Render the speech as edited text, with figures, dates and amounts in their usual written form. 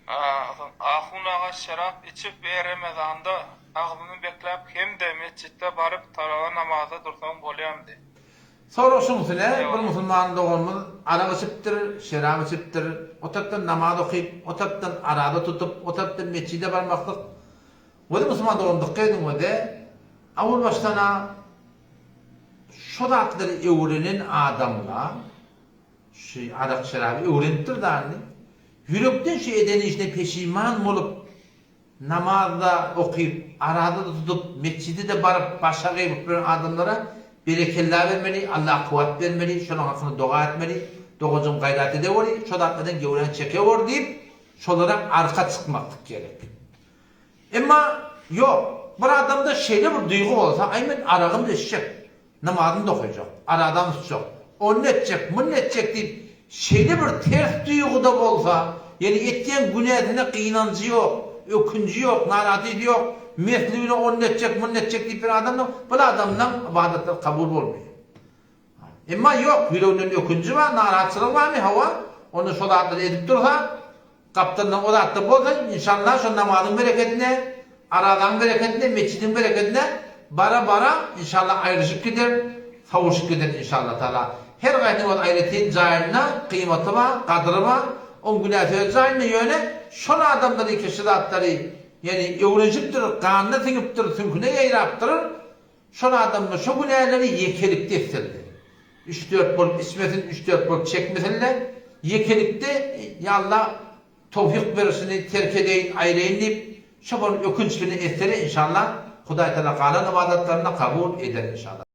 Ahun aga şerap içip we remezanda agzyny bekläp hem-de metjitde baryp tarawa namaza dursaň bolýamdy. Sorag şuňsy-le, bir musulman doganymyz arak içipdir, şerap içipdir, o tarapdan namaz okyp, o tarapdan araza tutup, o tarapdan metjide barmaklyk Weli musulman doganym dykgat ediň wede, awal başdan-a şo zatlary öwrenen adamla, Şu arak-şeraby öwrenipdir da indi. Ýürekden şu eden işine peşiman bolup, namaz-da okyp, araza-da tutup, metjide-de baryp, başagaý bolup ýören adamlara berekella bermeli, Allah kuwwat bermeli, şolaryň hakynda doga etmeli, dogajygym gaýrat edeweri, şo zatlardan göwräňi çekeweri diýip, şolara arka çykmaklyk gerek. Emma, ýok, bir adamda şeýle bir duýgy bolsa, aý men aragym-da içjek, Namazyny-da okaýjak, arazam tutjak, ony etjek, muny etjek diýip, şeýle bir ters duýguda bolsa, ýöne etýän günäsine gynanjy ýok, ökünji ýok, narahatysy ýok, mesligine ony etjek, muny etjek diýip bir adamdan, bul adamdan ybadatlary kabul bolmaýar. Emma ýok, ýüreginden ökünji bar, narahatçylygy barmy, hawa, onda şo zatlary edip dursa, Gapdalynda o zatda bolsa, inşallah şo namazyň berekedine, arazaň berekedine, metjidiň berekedine bara-bara inşallah aýryşyp gider, sowuşyp gider inşallah taala. Her gaýsynyň öz aýratyn jaýynda gyýmaty bar, gadyry bar, oň günäsi öz jaýynda, ýöne şol adamlar iki şu zatlary ýani öwrenişipdir, ganyna siňipdir, süňküne ýaýrapdyr, Şol adamlar şo günäleri ýekelikde etsinler. Üç-dört bolup içmesin, üç-dört bolup çekmesinler. Ýekelikde, Ýa Allah, towfyk ber şuny terk edeýin, aýraýyn diýip, şo bir ökünç bilen etseler, inşallah, Hudaý Tagala galan ybadatlaryny kabul eder, inşallah.